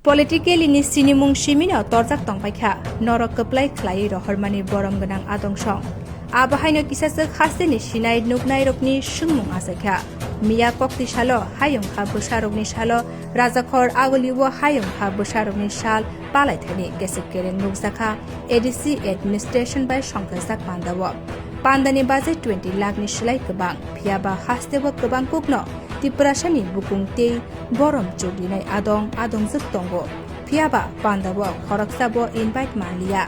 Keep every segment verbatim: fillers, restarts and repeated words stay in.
Politically ni sinimung simino torjak tongpaikha, norok kwplai khlaiwi rohormani borom gwnang adong song. Abo haino kisaswk hasteni sinai nuknairokni swngmung achaikha. Miya kokti salo hayungkha bwsarokni salo Rajakhor Agulio hayungkha bwsarokni sal palaithani kesik kereng nukjakha A D C administration bai songthajak pandao. Pandani budget twenty lakh ni slai kwbang, phiyaba hasteo kwbang kukno Tiprasani bukung tei borom chukrinai adong adongjwk tongo. Phiyaba pandao khoroksabo invite manliya.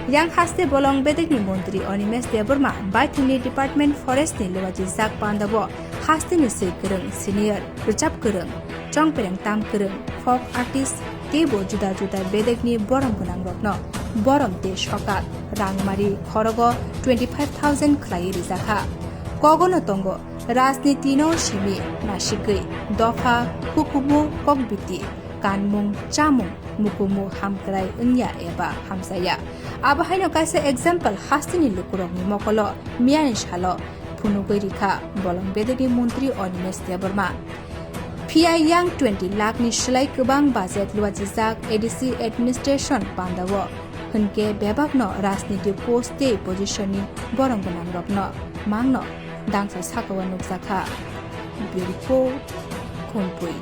Yang haste bolong bedekni montri Animesh Debbarma baithumni Department Forest ni luajijak pandao hasteni swi kwrwng senior, rwchap kwrwng, chongpereng tam kwrwng, folk artist teibo juda juda bedekni borom gwnangrokno borom tei sokat rangmari khorogo twenty five thousand khlaiwi rijakha. Kogono tongo rajnitino simi nasigwi dopha, hukumu, kokbiti, kanmung, chamung, mukumu hamkrai wngya eba hamjaya. Abo haino kaisa example hasteni lukurokni mokolo miyani salo phunugwi rikha bolong bedekni montri Animesh Debbarma. Phiya yang twenty lakh ni slai kwbang budget luajijak A D C administration pandao, hwnkhe bebakno rajniti post tei position ni borom gwnangrokno mangno dangsa sakao nukjakha. Bureau Report, Khumpui.